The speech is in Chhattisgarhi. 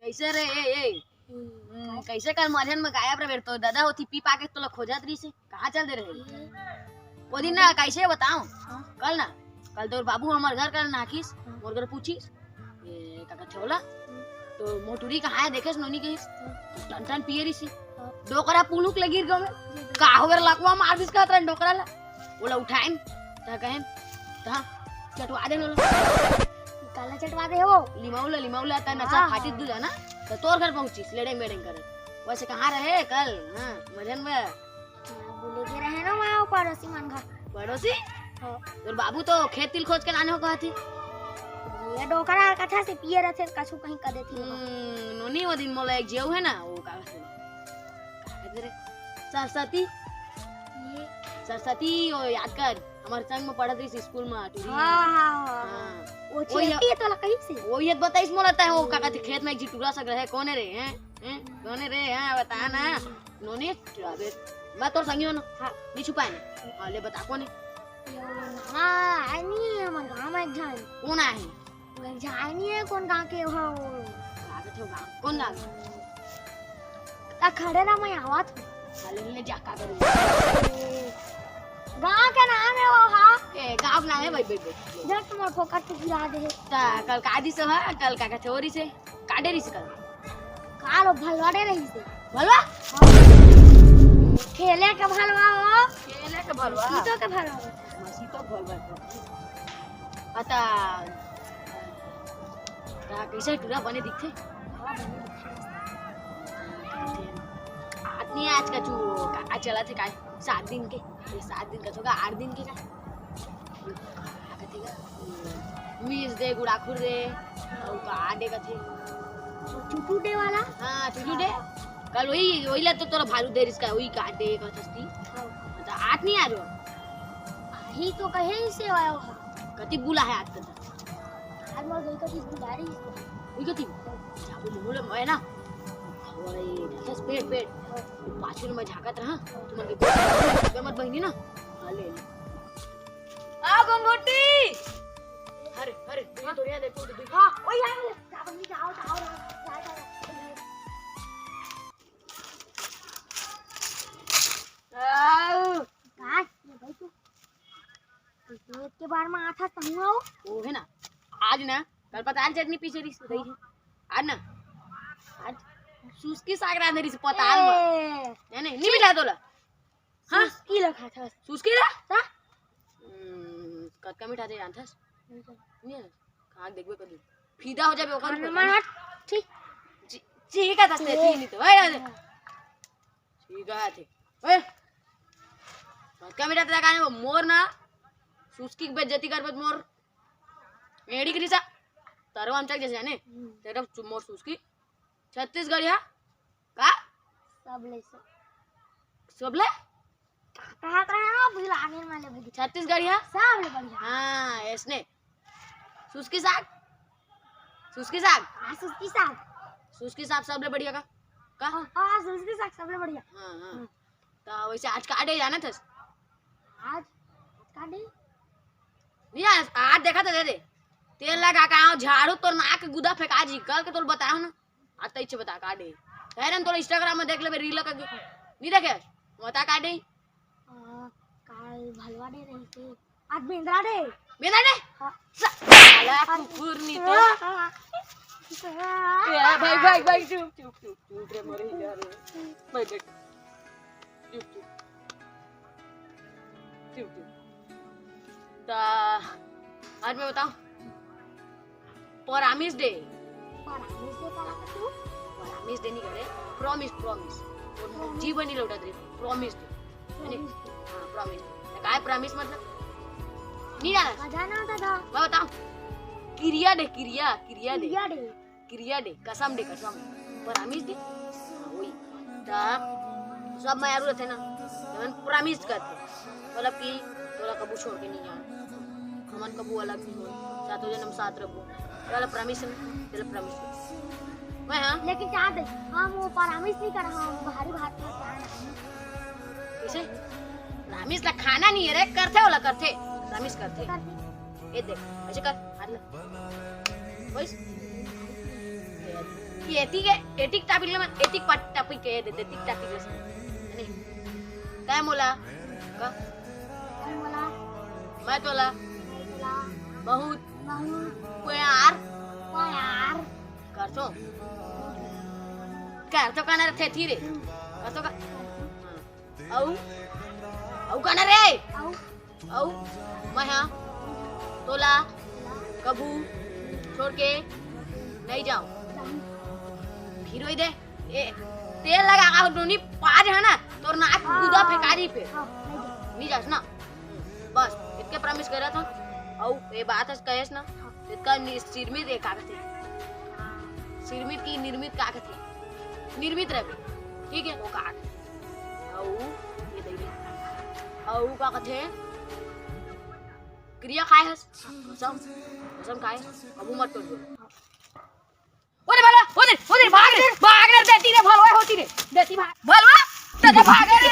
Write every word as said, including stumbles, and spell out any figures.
कइसे रे, ए, ए? हम्म, कइसे कल मझन में गायब रहे? तो दादा होती पी पा के तोला खोजत रहिस हे, कहाँ चल दे रहे? हम्म। वो दिन ना, कइसे बताओ? हाँ। कल ना, कल तोर बाबू हमर घर कल नाकिस, हाँ। मोर घर पूछिस, "ए, का कथे ओला?" हम्म। तो मोटुरी कहाँ हे, देखेस नोनी कहिस, हाँ। टन टन पिए रहिस हे। हाँ। डोकरा पुलुक ले गिर गो में, हम्म। का होगे रे लकवा मार दिस कहत रहे डोकरा ला। ओला उठाएन, त कहेन, त चटवा देन ओला। काला चटवा दे हो? लिमाऊ ला, लिमाऊ ला, त नसा हाँ। फाटी दूध है ना, त तोर घर पहुँचिस, लेड़ेंग बेड़ेंग करत। वइसे कहाँ रहे कल? हाँ, मझन में। हाँ, बोले के रहे ना, वहाँ पड़ोसी मन घर। पड़ोसी? हाँ। तोर बाबू तो खेत तिल खोज के लाने हो कहत हे। ये डोकरा कथा से पिए रहिथे, कछु कहीं कर देथे। हम्म, नोनी वो दिन मोला एक जेऊ है ना, वो का कहथे? का कहथे रे? सरस्वती? ये? सरस्वती, ओ याद कर, हमर संग में पढ़त रहिस स्कूल में, टूरी। हाँ, हाँ, हाँ, हाँ। हाँ। वो वो ये चेपटी है तोला कहीं से? वो ये बताइस मोला, तय वो का कहथे, खेत में एक झी टूरा सग रहे, कोन हे रे, हैं? हैं? कोन हे रे, हैं? बता ना। नोनी, अबे, मैं तोर संगी हूँ ना। हाँ। नहीं छुपाए ना। हाँ, ले बता, कोन हे? हाँ, है नहीं, हमर गाँव में एक झन। कोन आहे? कोई जाए नहीं है, कोन गाँव के हो? का कथे हो गाँव? कोन गाँव? ता खड़े रह, मैं आवत हूँ। चल, ले जा, का करूँ? गाँव के नाम है वो, हाँ। ए, गाँव के नाम है, भाई, बैठ, बैठ। जट मोर फोकट के गिरा दे। ता कल का दिस हो, हाँ? कल का कथे हो रहिस हे? का दे रहिस हे कल? काल वो भलवा दे रहिस हे। भलवा? हाँ। खेले के भलवा हो। खेले के भलवा? सीतो के भलवा। हाँ, सीतो के भलवा। अता, ता कइसे टूरा बने दिखथे? हाँ, बने दिखथे। आदमी आज का चू-, का, का चलत हे काय? सात दिन के, ये सात दिन का तो का, आठ दिन के का? का कथे का? मीस दे, गुड़ाखुर दे, अउ का दे कथे? चुटू दे वाला? हाँ, चुटू दे। कल वही, वही ला तो तोला भालू दे रिहिस का, वही का दे कथस ती। हाँ। त आज नहीं आ रहे हो? आही तो कहे ही से आयो हा। कति बुला है आज तक? आज मैं गई कति बुला रही हूँ। वही कति? जाबो मुँह ले मैं ना। वही, बस पेट, पेट। पाछू में झाकत रहा, तुमन के मत बहिनी ना। हाँ, ले ले। आ, गंगोटी! अरे, अरे, हाँ। तोरिया देखो, देखो। हाँ, ओए, यहाँ ले। जा, बहिनी, जाओ, जाओ, जाओ, जाओ, जाओ। आओ। का? ये भाई तू। तो पेट के बार में आथा तहु आओ। वो है ना, आज ना, कल पताल चटनी पीछे रही रही है। आज ना, आज सुस्की साग रांधे रही पताल में। ए। नहीं, नहीं, नहीं मिला तोला। हाँ? सुस्की ला खाथस। सुस्की ला? हाँ? हम्म, कतका मीठा दे जानथस? नहीं जानथस। नहीं जानथस? खा के देखबे कभी। फीदा हो जाबे ओकर खाना ऊपर, मत। ठीक। जी, ठीक है, दस ले, ए। ठीक नहीं तो। ए, ए, ए। हाँ। ठीक है, ठीक। ए, कतका मीठा तेरा खाने वो मोर ना, सुस्की की बेइज्जती कर मत मोर। एड़ी की रिसा। तारो हम चल जैसे जाने। हम्म। तेरा चु-, मोर सुस्की। छत्तीसगढ़िया? का? सबले से। सबले? कहा तो है ना, बिलाने वाले भैया। छत्तीसगढ़िया? सबले बढ़िया। हाँ, ऐसने। सुस्की साग? सुस्की साग? हाँ, सुस्की साग। सुस्की साग सबले बढ़िया का? का? हाँ, हाँ, सुस्की साग सबले बढ़िया। हाँ, हाँ। हाँ। तो वैसे आज का डे जाना था? आज? आज का डे? नहीं, आज, आज देखा था, दे दे। तेल लगा के आओ, झाड़ू तोर नाक के गुदा फेंका जी, कल के तोर बताओ ना। आज तो इच्छे बता का डे। कह रहे तोर Instagram में देख लेबे, reel का नहीं देखे? बता का डे। आ, काल भलवा डे रही थी। आज बेंदरा डे। बेंदरा डे? हाँ। साला कुकुर नहीं तो। हाँ, हाँ। ए, भाई, भाई, भाई, चुप, चुप, चुप, चुप रे, मरे जा रे। भाई, बैठ। चुप, चुप। चुप, चुप। ता, आज मैं बताऊं? Promise day। Promise day काला कथू? Promise day नहीं करे, promise, promise। और जीवन नहीं लौटा दे, promise day। है नहीं? Promise day। हाँ, promise day। तो काय promise मतलब? नहीं जाना? मजा ना आता था। मैं बताऊं? किरिया दे, किरिया, किरिया दे। किरिया दे। किरिया दे, कसम दे, कसम। Promise दे। हाँ, वही। ता, सब मैं आरू रहते ना, तो मैं promise करते। मतलब कि तोला कबू छोड़ के नहीं जाना। हमन कबू अलग नहीं हो, सातों जन्म साथ रहो। ये वाला promise है ना, ये वाला promise है। मैं हाँ। लेकिन क्या दे, हम वो promise नहीं कर, हम भारी भात में क्या नहीं। कैसे? Promise ला खाना नहीं है रे, करते वाला करते, promise करते। करते। ये देख, ऐसे कर, हाथ ला। बस। ये, ये एतिक, एतिक टॉपिक ले, मैं एतिक टॉपिक के दे, एतिक टॉपिक ले। नहीं। काय मोला? का? काय मोला? मैं तोला। मैं तोला। बहुत। बहुत। प्यार। प्यार। करथों। करथों कहना रथे थी रे। करथों का? हाँ। अउ? अउ कहना रे। अउ? अउ मैं हा तोला कभू छोड़ के नहीं जाऊं। फिर वही दे, ए, तेल लगा का नोनी पाज है ना, तोर नाक कूदा फेंकारी पे। नहीं जास ना। बस, इतके प्रॉमिस करे था। अउ ये बात है कहेस ना, इतका नि-, सिरमित एक कागज है। सिरमित की निर्मित कागज है। निर्मित रहे, ठीक है, वो कागज। अउ ये दे दे। अउ का कथे? क्रिया खाए हस? कसम, कसम खाए हस? अबू मत कर दो। ओरे भलवा, ओरे, ओरे, भाग रे, भाग रे, देती रे, भलवा होती रे, देती भाग। भलवा, देती भाग रे,